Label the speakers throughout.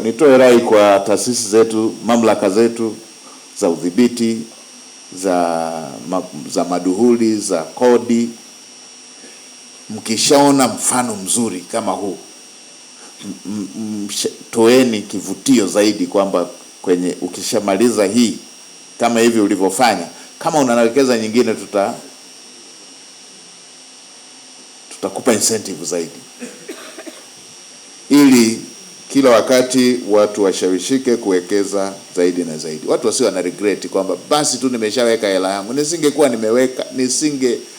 Speaker 1: Nitoe rai kwa taasisi zetu, mamlaka zetu za udhibiti, za maduhuli, za kodi, mkishaona mfano mzuri kama huu, toeni kivutio zaidi kwamba kwenye ukishamaliza hii kama hivi ulivyofanya, kama unawekeza nyingine, tutakupa incentive zaidi, ili kila wakati watu washawishike kuwekeza zaidi na zaidi. Watu wasio wana regret kwamba basi tu nimeshaweka hela yangu, nisingekuwa nimeweka,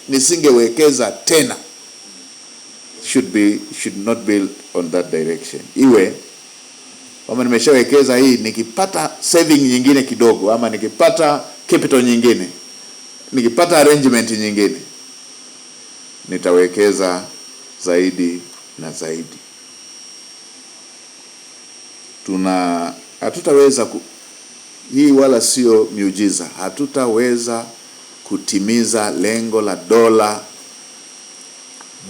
Speaker 1: nisingewekeza tena. Should not be on that direction. Iwe kwamba nimeshawekeza hii, nikipata saving nyingine kidogo, ama nikipata capital nyingine, nikipata arrangement nyingine, nitawekeza zaidi na zaidi. Hatutaweza hii wala sio miujiza, hatutaweza kutimiza lengo la dola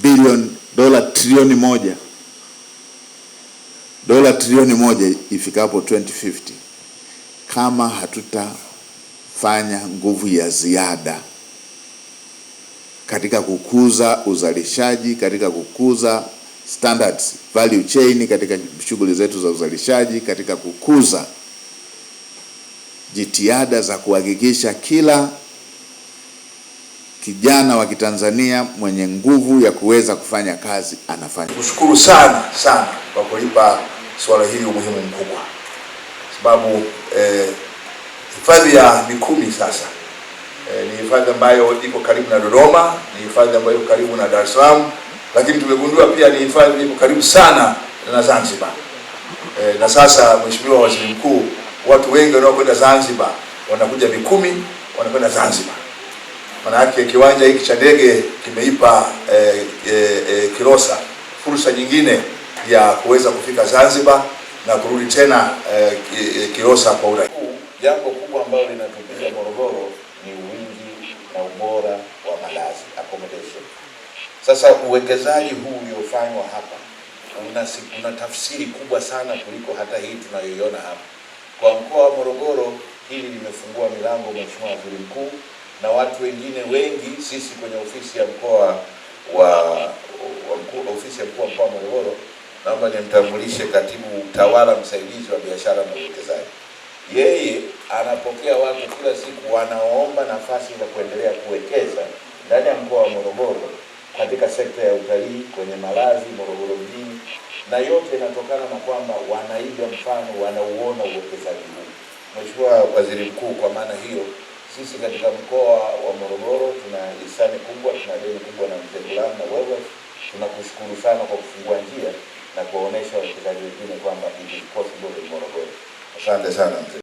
Speaker 1: bilioni, dola trilioni moja, dola trilioni moja ifikapo 2050 kama hatutafanya nguvu ya ziada katika kukuza uzalishaji, katika kukuza standards, value chain katika shughuli zetu za uzalishaji, katika kukuza jitihada za kuhakikisha kila kijana wa Kitanzania mwenye nguvu ya kuweza kufanya kazi anafanya.
Speaker 2: Kushukuru sana sana kwa kulipa suala hili umuhimu mkubwa, sababu hifadhi ya Mikumi sasa ni hifadhi ambayo iko karibu na Dodoma, ni hifadhi ambayo iko karibu na Dar es Salaam, lakini tumegundua pia ni hifadhi iko karibu sana na Zanzibar. Na sasa Mheshimiwa Waziri Mkuu, watu wengi wanaokwenda Zanzibar wanakuja Mikumi, wanakwenda Zanzibar. Maana yake kiwanja hiki cha ndege kimeipa Kilosa fursa nyingine ya kuweza kufika Zanzibar na kurudi tena Kilosa kwa urahisi.
Speaker 1: Jambo kubwa ambalo linatupiga Morogoro ni wingi na ubora wa malazi, accommodation. Sasa uwekezaji huu uliofanywa hapa una tafsiri kubwa sana kuliko hata hii tunayoiona hapa. Kwa mkoa wa Morogoro hili limefungua milango, Mheshimiwa Waziri Mkuu, na watu wengine wengi. Sisi kwenye ofisi ya mkoa wa ofisi ya mkuu wa mkoa wa Morogoro, naomba nimtambulishe katibu tawala msaidizi wa biashara na uwekezaji. Yeye anapokea watu kila siku wanaoomba nafasi za kuendelea kuwekeza ndani ya mkoa wa Morogoro katika sekta ya utalii, kwenye malazi Morogoro mjini, na yote inatokana na kwamba wanaiga mfano, wanauona uwekezaji huu. Mheshimiwa Waziri Mkuu, kwa maana hiyo sisi katika mkoa wa Morogoro tuna hisani kubwa, tuna deni kubwa na Mzee Gulam na wewe, tunakushukuru sana kwa kufungua njia na kuwaonesha wawekezaji wengine kwamba it is possible in Morogoro. Asante sana mzee.